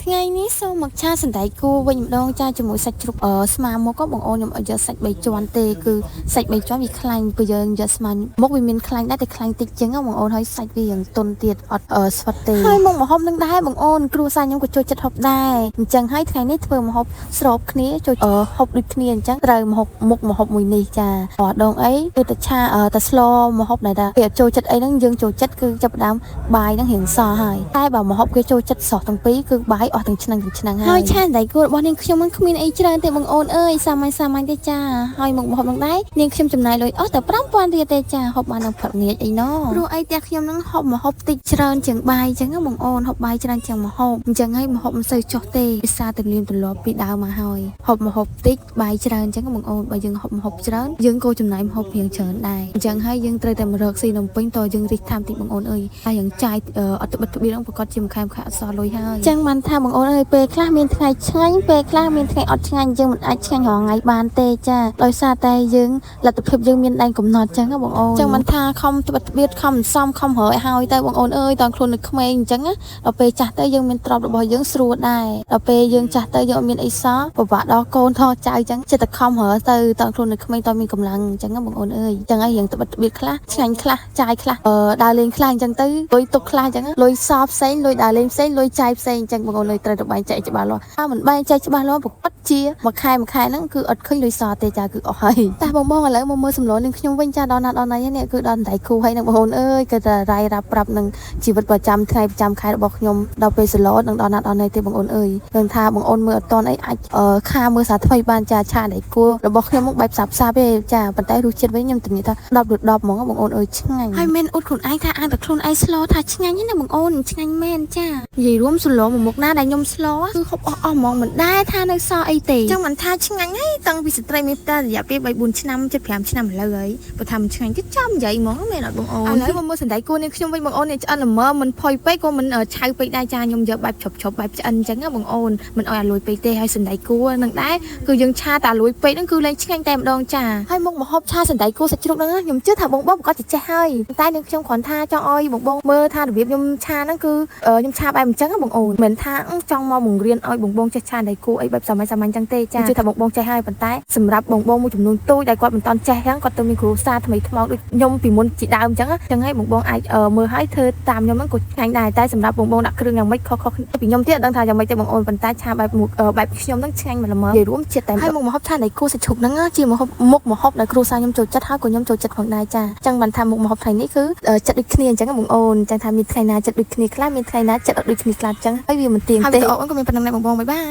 ថ្ងៃនេះសូមមកឆាសណ្តែកគួរវិញម្ដងចាជាមួយសាច់ជ្រូកស្មាមុខក៏បងអូនខ្ញុំអត់យកសាច់3ជាន់ទេគឺសាច់3ជាន់វាខ្លាញ់ព្រោះយើងយកស្មាមុខវាមានខ្លាញ់ដែរតែខ្លាញ់តិចជាងហ៎បងអូនហើយសាច់វាយ៉ាងទន់ទៀតអត់ស្វិតទេហើយមុខម្ហូបនឹងដែរបងអូនគ្រួសារខ្ញុំក៏ចូលចិត្តហូបដែរអញ្ចឹងហើយថ្ងៃនេះធ្វើម្ហូបស្របគ្នាចូលហូបដូចគ្នាអញ្ចឹងត្រូវម្ហូបមុខម្ហូបមួយនេះចាអត់ដងអីគឺតែឆាតែស្លម្ហូបដែលថាគេអត់ចូលចិត្តអីហ្នឹងយើងចូលចិត្តគឺចាប់ផ្ដើមបាយហ្នឹងរៀងសហើយតែបើម្ហូបគេចូលចិត្តស្រស់ទាំងពីរគឺបាយអស់ទាំងឆ្នាំងទាំងឆ្នាំងហើយឆាសណ្តែកគួររបស់នាងខ្ញុំហ្នឹងគ្មានអីច្រើនទេបងអូនអើយសាមញ្ញសាមញ្ញទេចាហើយមុខម្ហូបហ្នឹងដែរនាងខ្ញុំចំណាយលុយអស់តែ5000រៀលទេចាហូបបាននឹងផឹកងាកអីណោះព្រោះអីផ្ទះខ្ញុំហ្នឹងហូបម្ហូបតិចច្រើនជាងបាយអញ្ចឹងណាបងអូនហូបបាយច្រើនជាងម្ហូបអញ្ចឹងហើយម្ហូបមិនសូវចុះទេពិសាទំនៀមទម្លាប់ពីដើមមកហើយហូបម្ហូបតិចបាយច្រើនអញ្ចឹងណាបងអូនបើយើងហូបម្ហូបច្រើនយើងក៏ចំណាយម្ហូបរៀងច្រើនដែរអញ្ចឹងហើយយើងត្រូវតែមករកស៊ីនំពេញតយើងរិះតាមតិចបងអូនអើយហើយយើងចាយអត់ត្បិតត្បៀតហ្នឹងប្រកាសជាមួយខែមួយខែអត់សល់លុយហើយអញ្ចឹងបានថាបងអូនអើយពេលខ្លះមានថ្ងៃឆ្ងាញ់ពេលខ្លះមានថ្ងៃអត់ឆ្ងាញ់យើងមិនអាចឆ្ងាញ់រាល់ថ្ងៃបានទេចាដោយសារតែយើងលទ្ធភាពយើងមានដែនកំណត់អញ្ចឹងណាបងអូនអញ្ចឹងបានថាខំត្បិតត្បៀតខំសំខំរើឲ្យហើយទៅបងអូនអើយតន់ខ្លួននៅក្មេងអញ្ចឹងណាដល់ពេលចាស់ទៅយើងមានទ្រព្យរបស់យើងស្រួលដែរដល់ពេលយើងចាស់ទៅយើងអត់មានអីសល់ពិបាកដល់កូនថចៅអញ្ចឹងចិត្តតែខំរើទៅតន់ខ្លួននៅក្មេងតមានកម្លាំងអញ្ចឹងណាបងអូនអើយអញ្ចឹងហើយយើងត្បិតត្បៀតខ្លះឆ្ងាញ់ខ្លះចាយខ្លះដើរលេងខ្លះអញ្ចឹងទៅលុយទុកខ្លះអញ្ចឹងលុយសល់ផ្សេងលុយដើរលេងផ្សេងលុយចាយផ្សេងអញ្ចឹងបងអូនអើយត្រូវតែបែងចែកច្បាស់លាស់បើមិនបែងចែកច្បាស់លាស់ប្រកាសជាមួយខែមួយខែហ្នឹងគឺអត់ឃើញលុយសល់ទេចាគឺអស់ហើយតែបងបងឥឡូវមកមើលសម្លនឹងខ្ញុំវិញចាដល់ណាដល់ណីនេះគឺដល់ដៃគូហើយនឹងបងអូនអើយគឺតែរាយរាប់ប្រាប់នឹងជីវិតប្រចាំថ្ងៃប្រចាំខែរបស់ខ្ញុំដល់ពេលសឡនឹងដល់ណាដល់ណីទេបងអូនអើយនឹងថាបងអូនមើលអត់តន់អីអាចខាមើលសាថ្មីបានចាឆាដៃគូរបស់ខ្ញុំមកបែបសាប់សាប់ទេចាប៉ុន្តែរសជាតិវិញខ្ញុំធានាថា10ឬ10ហ្មងបងអូនអើយឆ្ងាញ់ហើយមិនអ៊ុតខ្លួនឯងថាអានតែខ្លួនឯងស្លថាឆ្ងាញ់ណាបងអូនឆ្ងាញ់មែនចានិយាយរួមសឡមួយមុខណាដែលខ្ញុំស្លគឺហូបអស់អស់ហ្មងមិនដែរថានៅសល់អីទេចឹងមិនថាឆ្ងាញ់ហីតាំងពីស្ត្រីមានផ្ទះរយៈពេល3 4ឆ្នាំជិត5ឆ្នាំឥឡូវហើយបើថាមិនឆ្ងាញ់ទៀតចាំនិយាយហ្មងមែនអត់បងអូនឥឡូវមកមើលសណ្តែកគួរនេះខ្ញុំវិញបងអូននេះឆ្អិនល្មមមិនផុយពេកក៏មិនឆៅពេកដែរចាខ្ញុំយកបែបឈប់ឈប់បែបឆ្អិនចឹងណាបងអូនមិនអោយអាលួយពេកទេហើយសណ្តែកគួរនឹងដែរគឺយើងឆាតែអាលួយពេកហ្នឹងគឺលែងឆ្ងាញ់តែម្ដងចាហើយមុខម្ហូបឆាសណ្តែកគួរសាច់ជ្រូកហ្នឹងខ្ញុំជឿថាបងបងប្រកាសជាចេះហើយតែនឹងខ្ញុំគ្រាន់ថាចង់ឲ្យបងបងមើលថារបៀបខ្ញុំឆាហ្នឹងគឺខ្ញុំឆាបែបអញ្ចឹងបងអូនមិនថាចង់មកបង្រៀនឲ្យបងបងចេះឆាសណ្តែកគួរអីបែបសាមញ្ញសាមញ្ញចឹងទេចាជឿថាបងបងចេះហើយប៉ុន្តែសម្រាប់បងបងមួយចំនួនតូចដែលគាត់មិនតាន់ចេះហ្នឹងគាត់ទៅមានគ្រួសារថ្មីថ្មោងដូចខ្ញុំពីមុនជាដើមអញ្ចឹងអញ្ចឹងហើយបងបងអាចមើលឲ្យធ្វើតាមខ្ញុំហ្នឹងក៏ឆ្ងាញ់ដែរតែសម្រាប់បងបងដាក់គ្រឿងយ៉ាងម៉េចខុសៗពីខ្ញុំទៀតអត់ដឹងថាយ៉ាងម៉េចទេបងអូនប៉ុន្តែឆាបែបបែបខ្ញុំហ្នឹងឆ្ងាញ់មកល្មមនិយាយរួមជាតិតែហើយមុខម្ហូបឆាសណ្តែកគួរសាច់ជ្រូកហ្នឹងជាមុខម្ហូបដែលគ្រួសារខ្ញុំចូលចិត្តហើយក៏ខ្ញុំចូលចិត្តផងដែរចាអញ្ចឹងបានថាមុខម្ហូបថ្ងៃនេះគឺចិត្តដូចគ្នាអញ្ចឹងបងអូនអញ្ចឹងថាមានថ្ងៃណាចិត្តដូចគ្នាខ្លះមានថ្ងៃណាចិត្តអត់ដូចគ្នាខ្លះអញ្ចឹងហើយវាមិនទៀងទេហើយវីដេអូក៏មានប៉ុណ្្នឹងដែរបងបង bye bye.